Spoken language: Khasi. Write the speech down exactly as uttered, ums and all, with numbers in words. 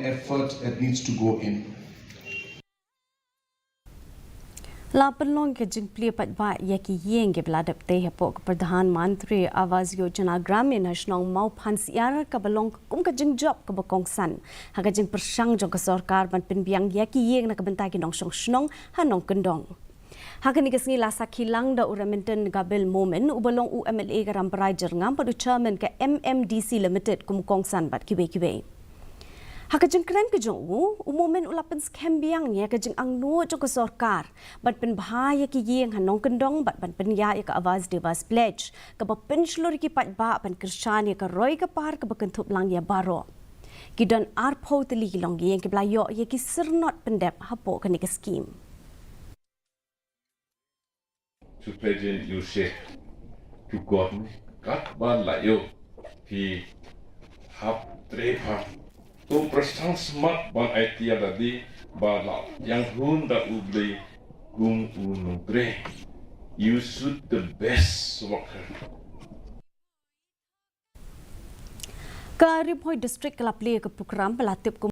effort that needs to go in. La pynlong ka jingplie paidbah ïa ki ïing kiba la dep tei hapoh ka Pradhan Mantri Awas Yojana Gramin ha shnong Mawphansiar kaba long kum ka jingjop kaba kongsan ha ka jingpyrshang jong ka sorkar ban pynbiang ïa ki ïing na ka bynta ki nongshong shnong ha Nongkyndong. Ha kane ka sngi la sakhi lang da u Remington Gabil Momin uba long u M L A ka Rambrai Jyrngam bad u Chairman ka M M D C Limited kum u kongsan bad kiwei kiwei. Ha ka jingkren ka jong u, u Momin u la pynskhem biang ïa ka jingangnud jong ka sorkar ban pynbha ïa ki ïing ha Nongkyndong bad ban pynïaid ïa ka Awas Dewas Pledge kaba pynshlur ïa ki paidbah ban kyrshan ïa ka roi ka par kaba kynthup lang ïa baroh. Ki don arphew tylli ki longïing kiba la ïoh ïa ki syrnod pyndep hapoh kane ka skhim. To pledge you say to God, kat ba la ïoh phi hap trei pha to pyrshang smat ban aiti ïa lade ba la ïanghun da U Blei kum u nongtrei. You should the best worker. Ka Ri Bhoi District ka la plie ka program ba la tip kum